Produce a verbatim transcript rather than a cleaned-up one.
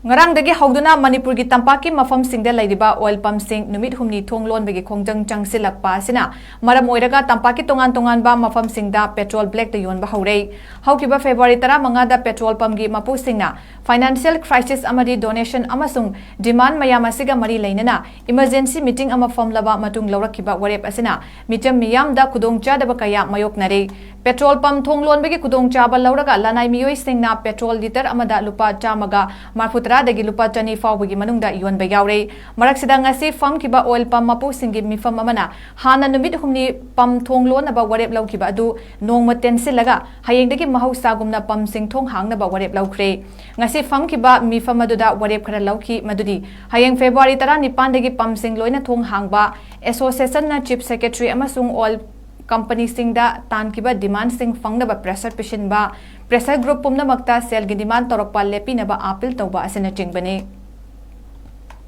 ꯉꯔꯥꯡꯗꯒꯤ ꯍꯧꯗꯨꯅ ꯃꯅꯤꯄꯨꯔꯒꯤ ꯇꯝꯄꯥꯛꯀꯤ ꯃꯐꯝꯁꯤꯡꯗ ꯂꯩꯔꯤꯕ oil pumpꯁꯤꯡ ꯅꯨꯃꯤꯠ ꯍꯨꯝꯅꯤ ꯊꯣꯡ ꯂꯣꯟꯕꯒꯤ ꯈꯣꯡꯖꯪ ꯆꯪꯁꯤꯜꯂꯛꯄ ꯑꯁꯤꯅ ꯃꯔꯝ ꯑꯣꯏꯔꯒ ꯇꯝꯄꯥꯛꯀꯤ ꯇꯣꯉꯥꯟ ꯇꯣꯉꯥꯟꯕ ꯃꯐꯝꯁꯤꯡꯗ petrol blackꯇ ꯌꯣꯟꯕ ꯍꯧꯔꯦ꯫ ꯍꯧꯈꯤꯕ February ꯇꯔꯥꯃꯉꯥꯗ petrol pumpꯀꯤ ꯃꯄꯨꯁꯤꯡꯅ financial crisis ꯑꯃꯗꯤ donation ꯑꯃꯁꯨꯡ demand ꯃꯌꯥꯝ ꯑꯁꯤꯒ ꯃꯔꯤ ꯂꯩꯅꯅ emergency meeting ꯑꯃ ꯐꯝꯂꯕ ꯃꯇꯨꯡ ꯂꯧꯔꯛꯈꯤꯕ ꯋꯥꯔꯦꯞ ꯑꯁꯤꯅ ꯃꯤꯆꯝ ꯃꯤꯌꯥꯝꯗ ꯈꯨꯗꯣꯡꯆꯥꯗꯕ ꯀꯌꯥ ꯃꯥꯌꯣꯛꯅꯔꯦ꯫ Petrol pump ꯊꯣꯡ ꯂꯣꯟꯕꯒꯤ ꯈꯨꯗꯣꯡꯆꯥꯕ ꯂꯧꯔꯒ ꯂꯅꯥꯏ ꯃꯤꯑꯣꯏꯁꯤꯡꯅ petrol litre ꯑꯃꯗ ꯂꯨꯄꯥ ꯆꯥꯝꯃꯒ ꯃꯔꯤꯐꯨꯇꯔꯥꯗꯒꯤ ꯂꯨꯄꯥ ꯆꯅꯤ ꯐꯥꯎꯕꯒꯤ ꯃꯅꯨꯡꯗ ꯌꯣꯟꯕ ꯌꯥꯎꯔꯦ꯫ ꯃꯔꯛꯁꯤꯗ ꯉꯁꯤ ꯐꯝꯈꯤꯕ oil pump ꯃꯄꯨꯁꯤꯡꯒꯤ ꯃꯤꯐꯝ ꯑꯃꯅ ꯍꯥꯟꯅ ꯅꯨꯃꯤꯠ ꯍꯨꯝꯅꯤ pump ꯊꯣꯡ ꯂꯣꯟꯅꯕ ꯋꯥꯔꯦꯞ ꯂꯧꯈꯤꯕ ꯑꯗꯨ ꯅꯣꯡꯃ ꯇꯦꯟꯁꯤꯜꯂꯒ ꯍꯌꯦꯡꯗꯒꯤ ꯃꯍꯧꯁꯥꯒꯨꯝꯅ pumpꯁꯤꯡ ꯊꯣꯡ ꯍꯥꯡꯅꯕ ꯋꯥꯔꯦꯞ ꯂꯧꯈ꯭ꯔꯦ꯫ ꯉꯁꯤ ꯐꯝꯈꯤꯕ ꯃꯤꯐꯝ ꯑꯗꯨꯗ ꯋꯥꯔꯦꯞ ꯈꯔ ꯂꯧꯈꯤ, ꯃꯗꯨꯗꯤ ꯍꯌꯦꯡ February ꯇꯔꯥꯅꯤꯄꯥꯟꯗꯒꯤ pumpꯁꯤꯡ ꯂꯣꯏꯅ ꯊꯣꯡ ꯍꯥꯡꯕ, associationꯅ chief secretary ꯑꯃꯁꯨꯡ oil companyꯁꯤꯡꯗ ꯇꯥꯟꯈꯤꯕ demandꯁꯤꯡ ꯐꯪꯅꯕ pressure ꯄꯤꯁꯤꯟꯕ, pressure group ꯄꯨꯝꯅꯃꯛꯇ ꯁꯦꯜꯒꯤ demand ꯇꯧꯔꯛꯄ ꯂꯦꯞꯄꯤꯅꯕ appeal ꯇꯧꯕ ꯑꯁꯤꯅꯆꯤꯡꯕꯅꯤ꯫